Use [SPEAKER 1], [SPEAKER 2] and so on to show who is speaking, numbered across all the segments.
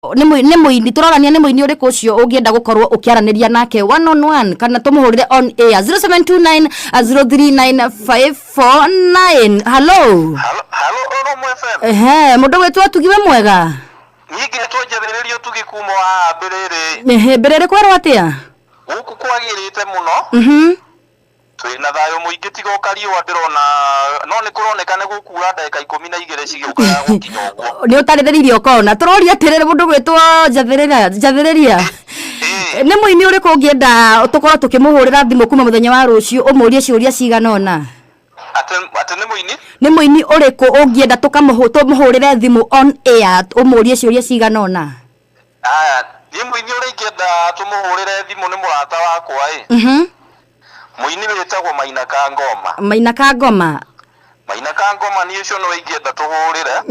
[SPEAKER 1] Nĩ mũini tũrorania, nĩ mũini ũrĩkũ ũcio ũngĩenda gũkorwo ũkĩaranĩria nake one on one kana tũmũhũrĩre on air? 0729 039549. Hello.
[SPEAKER 2] Halo, halo, Oromo FM.
[SPEAKER 1] Ehe, mũndũ gwĩtwo Ũtugi, we mwega?
[SPEAKER 2] Niĩ ngĩtwo Njathĩrĩria Ũtugi kuma wa Mbĩrĩrĩ.
[SPEAKER 1] Ehe, mbere kwĩrwo atĩa?
[SPEAKER 2] Gũkũ kwagĩrĩte mũno. Twĩna thayũ mũingĩ, tiga o kariũa ndĩrona, no nĩ kũroneka nĩ gũkura ndagĩka 12 cigĩũka gũkinya ũguo.
[SPEAKER 1] Nĩ ũtarĩrĩirie ũkona. Tũroria atĩrĩrĩ, mũndũ gwĩtwo Njathĩrĩria, Njathĩrĩria, nĩ mũini ũrĩkũ ũngĩenda tũkorwo tũkĩmũhũrĩra thimũ kuma mũthenya wa rũciũ ũmũrie ciũria cigana ũna?
[SPEAKER 2] Atĩ nĩ mũini?
[SPEAKER 1] Nĩ mũini ũrĩkũ ũngĩenda tũmũhũrĩre thimũ on air ũmũrie ciũria cigana ũna?
[SPEAKER 2] Aya, niĩ mũini ũrĩa ingĩenda tũmũhũrĩre thimũ nĩ mũrata wakwa ĩ. Mũini wĩtagwo Maina Kangoma.
[SPEAKER 1] Maina Kangoma.
[SPEAKER 2] Maina Kangoma, niĩ ũcio nĩwe ingĩenda tũhũrĩre,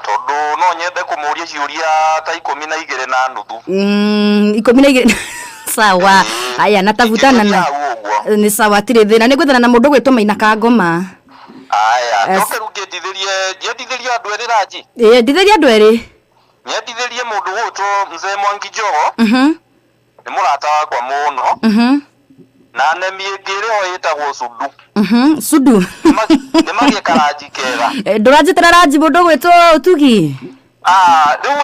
[SPEAKER 2] tondũ no nyende kũmũria ciũria ta 12.5.
[SPEAKER 1] 12, sawa. Aya, natavutana na
[SPEAKER 2] Ingĩtũria hau ũguo.
[SPEAKER 1] Nĩ sawa, tirĩ thĩna, nĩ gwethana na mũndũ gwĩtwo Maina Kangoma.
[SPEAKER 2] Aya.
[SPEAKER 1] Yes.
[SPEAKER 2] Njoke rĩu ngĩendithĩrie andũ erĩ ranji.
[SPEAKER 1] Ĩĩ, ndithĩria andũ erĩ.
[SPEAKER 2] Nyendithĩrie mũndũ gwĩtwo Mzee Mwangi Joho. Nĩ mũrata wakwa mũno. Na nemi ĩngĩ ĩrĩ ho ĩtagwo Sudu.
[SPEAKER 1] Sudu.
[SPEAKER 2] Nĩ magĩe karanji kega.
[SPEAKER 1] Ndũranjĩtĩra ranji, mũndũ gwĩtwo Ũtugi.
[SPEAKER 2] Ah, rĩu.